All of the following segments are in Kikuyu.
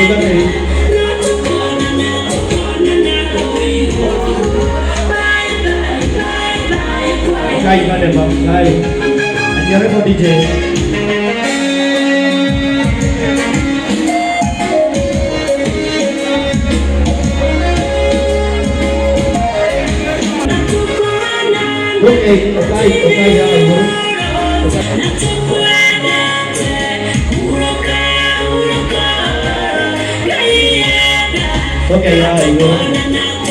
Mũtungatĩri. Kai Banema, kai. Andiamo DJ. Okay, okay, okay, okay. Okay, yeah,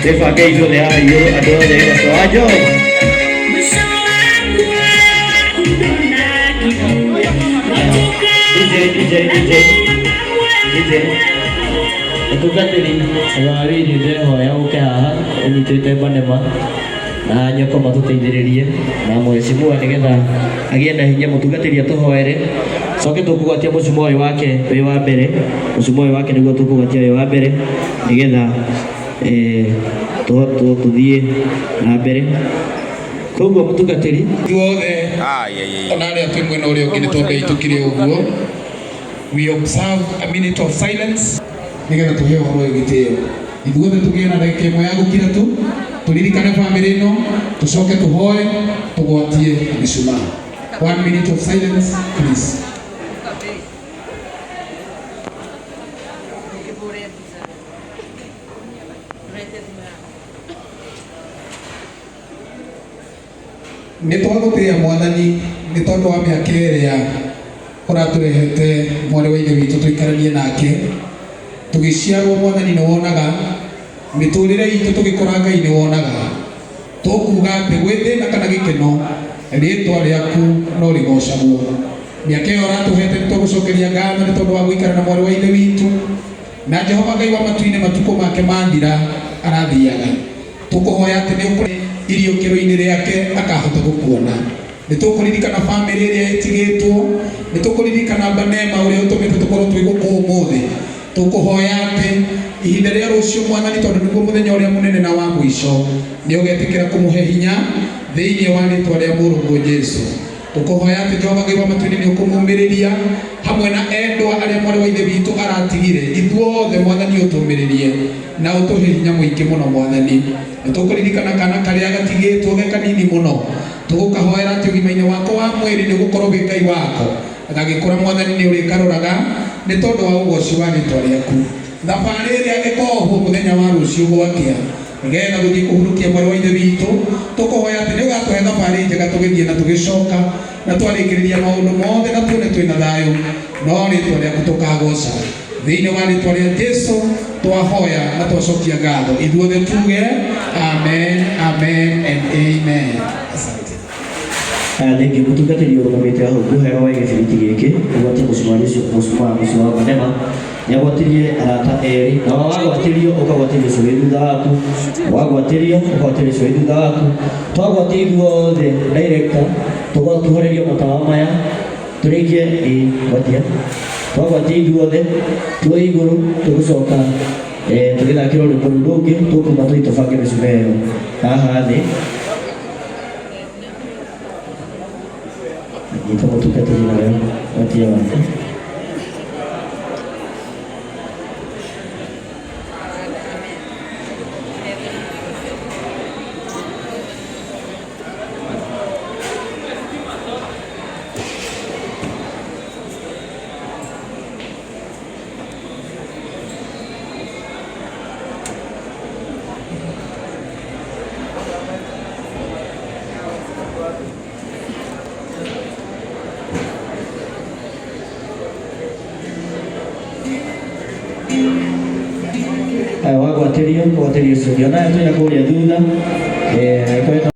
Tũbange ithuothe haha igũrũ, andũ othe twanjoi. DJ DJ DJ DJ mũtungatĩri wa wĩri, ndĩrehoya ũke haha ũnyitĩte Banema na nyoko matũteithĩrĩrie na mheshimiwa nĩgetha agĩe na hinya. Mũtungatĩri atũhoere, coke tũkũgwatia mũcumaa ũyũ wake wĩ wa mbere, mũcumaa ũyũ wake nĩguo tũkũgwatia wĩ wa mbere nĩgetha tũthiĩ na mbere. Koguo mũtungatĩri. Ithuothe ona arĩa twĩ mwena ũrĩa ũngĩ nĩ twambe tũkire ũguo. We observe a minute of silence nĩgetha tũhe ũhoro ũyũ gĩtĩo. Ithuothe tũgĩe na ndagĩka ĩmwe ya gũkira tu tũririkane bamĩrĩ ĩno, tũcoke tũhoe tũgwatie mĩcumaa. One minute of silence, please. Nĩ twagũtĩĩa Mwathani nĩ tondũ wa mĩaka ĩrĩa ũratũrehete mwarĩ wa ithe witũ tũikaranie nake tũgĩciarwo. Mwathani, nĩ wonaga mĩtũrĩre itũ tũgĩkũra. Ngai, nĩ wonaga. Tũkuga atĩ gwĩ thĩna kana gĩkeno, rĩtwa rĩaku no rĩgocagwo. Mĩaka ĩyo ũratũhete, nĩ tũgũcokeria ngatho nĩ tondũ wa gũikara na mwarĩ wa ithe witũ. Na Jehova Ngai wa matu-inĩ, matukũ make mathira arathiaga, tũkũhoya atĩ nĩ ũkũrĩ iriũkĩro-inĩ rĩake akahota gũkuona. Nĩ tũkũririkana bamĩrĩ ĩrĩa ĩtigĩtwo, nĩ tũkũririkana Banema ũrĩa ũtũmĩte tũkorwo twĩ gũkũ ũmũthĩ. Tũkũhoya atĩ ihinda rĩa rũciũ, Mwathani, tondũ nĩguo mũthenya ũrĩa mũnene na wa mũico, nĩ ũgetĩkĩra kũmũhe hinya thĩinĩ wa rĩtwa rĩa mũrũguo Jesu. Tũkũhoya atĩ Jehova Ngai wa matu-inĩ nĩ ũkũmũmĩrĩria hamwe na endwa arĩa mwarĩ wa ithe witũ aratigire. Ithuothe, Mwathani, ũtũmĩrĩrie na ũtũhe hinya mũingĩ mũno. Mwathani, nĩ tũkũririkana kana karĩa gatigĩtwo ge kanini mũno. Tũgũkahoera atĩ ũgima-inĩ wako wa mwĩrĩ nĩ ũgũkorwo wĩ Ngai wako gagĩkũra. Mwathani, nĩ ũrĩkaroraga nĩ tondũ wa ũgoci wa rĩtwa rĩaku. Thabarĩ ĩrĩa ĩkohwo mũthenya wa rũciũ gwakĩa nĩgetha gũthiĩ kũhurũkia mwarĩ wa ithe witũ, tũkũhoya atĩ nĩ ũgatũhe thabarĩ njega tũgĩthiĩ na tũgĩcoka, na twarĩkĩrĩria maũndũ mothe na tuone twĩna thayũ, no rĩtwa rĩaku tũkagoca. Thĩinĩ wa rĩtwa rĩa Jesu twahoya na twacokia ngatho. Ithuothe tuge amen, amen and amen. Asante. Aya, thengiũ mũtungatĩri ũrũgamĩte hau. Nguhe oe gĩbiriti gĩkĩ ũgwatie mũcumarĩ ũcio, mũcumaa ũcio wa Banema nĩ agwatirie arata erĩ. Na wagwatĩrio ũkagwatĩrio ũcio wĩ thutha waku, wagwatĩrio ũkagwatĩrio ũcio wĩ thutha waku. Twagwatia ithuothe, director, tũhorerio matawa maya tũrĩkie. Ĩ gwatia, twagwatia ithuothe tuoe igũrũ, tũgũcoka tũgĩthakĩrwo rwĩmbo rũu rũngĩ. Tũkuma tũthiĩ tũbange mĩcumaa ĩyo haha thĩ. Nyita mũtungatĩri nayo gwatia wake. Aya, wagwatĩrio ũgwatĩrio ũcio ũngĩ onayo twĩna kũrĩa thutha. Angĩkorwo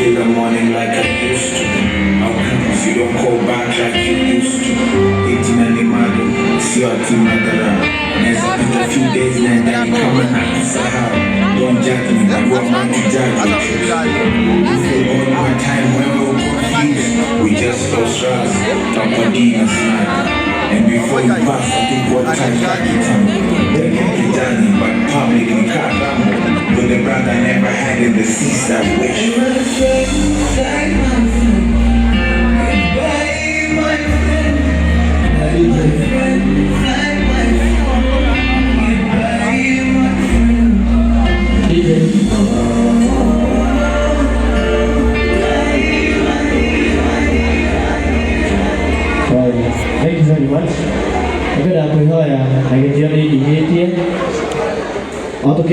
Feel the morning like I used to. How comes you don't call back like you used to? Eti na ni mado, sio ati madharau. Naweza pita few days na ndani kama nakusahau. Don't judge me, who am I to judge you? You feel all my time when we were confused. We just lost trust, Papa D na Sniper. And before you pass, I think what time kitambo. Then kijani, but publicly karambo. With the brother never had in the sister wish. Thank you very much. Ngwenda kwĩhoya na gĩtĩo nĩ nyihĩtie. O tũkĩ